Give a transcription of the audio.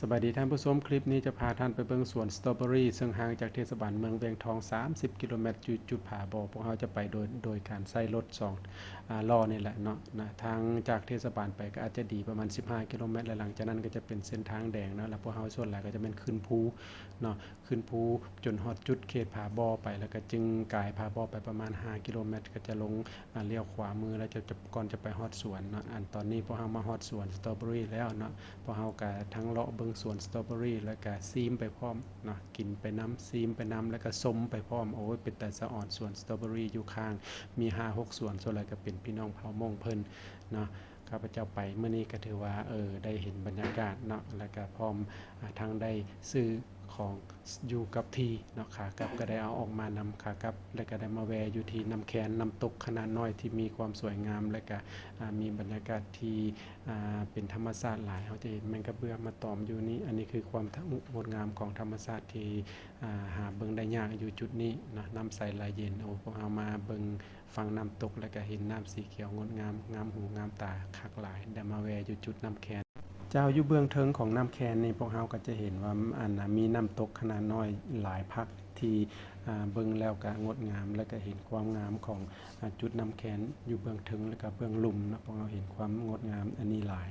ສະບາຍດີທ່ານຜູ້ຊົມ, ຄລິບນີ້ຈະພາທ່ານໄປເບິ່ງສວນສະຕໍເບີຣີ ເຊິ່ງຫ່າງຈາກເທດສະບານເມືອງວຽງທອງ ສາມສິບກິໂລແມັດ ຢູ່ຈຸດຜາບໍ່. ພວກເຮົາຈະໄປໂດຍ ໂດຍການໃຊ້ລົດສອງ ອາ ລໍ້ນີ້ແຫຼະເນາະ. ນະ ທາງຈາກເທດສະບານໄປກໍອາດຈະດີປະມານສິບຫ້າກິໂລແມັດ ແລະ ຫຼັງຈາກນັ້ນກໍຈະເປັນເສັ້ນທາງແດງເນາະ. ແລ້ວພວກເຮົາສ່ວນຫຼາຍກໍຈະແມ່ນຂຶ້ນພູເນາະ, ຂຶ້ນພູຈົນຮອດຈຸດເຂດຜາບໍ່ໄປ ແລ້ວກໍຈຶ່ງກາຍຜາບໍ່ໄປປະມານຫ້າກິໂລແມັດ ກໍຈະລົງ ອາ ລ້ຽວຂວາມື ແລ້ວຈະ ຈະ ກ່ອນຈະໄປຮອດສວນເນາະ. ອັນຕອນນີ້ພວກເຮົາມາຮອດສວນສະຕໍເບີຣີແລ້ວເນາະ. ພວກເຮົາກະທັງເລາະເບິ່ງສວນສະຕໍເບີຣີ ແລ້ວກະຊີມໄປພ້ອມເນາະ, ກິນໄປນຳ ຊີມໄປນຳ ແລ້ວກະຊົມໄປພ້ອມ. ໂອ້ຍ ເປັນຕາສະອອນສວນສະຕໍເບີຣີຢູ່ຂ້າງ ມີຫ້າຫົກສວນ, ສ່ວນຫຼາຍກະເປັນພີ່ນ້ອງເຜົ່າມົ້ງເພິ່ນເນາະ. ຂ້າພະເຈົ້າໄປມື້ນີ້ກະຖືວ່າ ເອີ ໄດ້ເຫັນບັນຍາກາດເນາະ, ແລ້ວກະພ້ອມ ອາ ທັງໄດ້ຊື້ຂອງຢູ່ກັບທີ່ເນາະ, ຂາກັບກະໄດ້ເອົາອອກມານຳ ຂາກັບ ແລ້ວກະໄດ້ມາແວ່ຢູ່ທີ່ນ້ຳແຄນ ນ້ຳຕົກຂະໜາດນ້ອຍທີ່ມີຄວາມສວຍງາມ ແລ້ວກະ ອາ ມີບັນຍາກາດທີ່ ອາ ເປັນທຳມະຊາດຫຼາຍ. ເຮົາຈະເຫັນແມງກະເບື້ອມາຕອມຢູ່ນີ້. ອັນນີ້ຄືຄວາມ ງ- ງົດງາມຂອງທຳມະຊາດທີ່ ອາ ຫາເບິ່ງໄດ້ຍາກຢູ່ຈຸດນີ້ເນາະ. ນ້ຳໃສໄຫຼເຢັນ. ໂອ້ ພວກເຮົາມາເບິ່ງຝັ່ງນ້ຳຕົກ ແລ້ວກະເຫັນນ້ຳສີຂຽວງົດງາມ ງາມຫູງາມຕາຄັກຫຼາຍ. ໄດ້ມາແວ່ຢູ່ຈຸດນ້ຳແຄນ. ເຈົ້າ ຢູ່ເບື້ອງເທິງຂອງນ້ຳແຄນນີ້ ພວກເຮົາກໍຈະເຫັນວ່າ ອັນ ອາ ມີນ້ຳຕົກຂະໜາດນ້ອຍຫຼາຍພັກ ທີ່ ອາ ເບິ່ງແລ້ວກະງົດງາມ ແລ້ວກະເຫັນຄວາມງາມຂອງ ອາ ຈຸດນ້ຳແຄນຢູ່ເບື້ອງເທິງ ແລ້ວກະເບື້ອງລຸ່ມເນາະ. ພວກເຮົາເຫັນຄວາມງົດງາມອັນນີ້ຫຼາຍ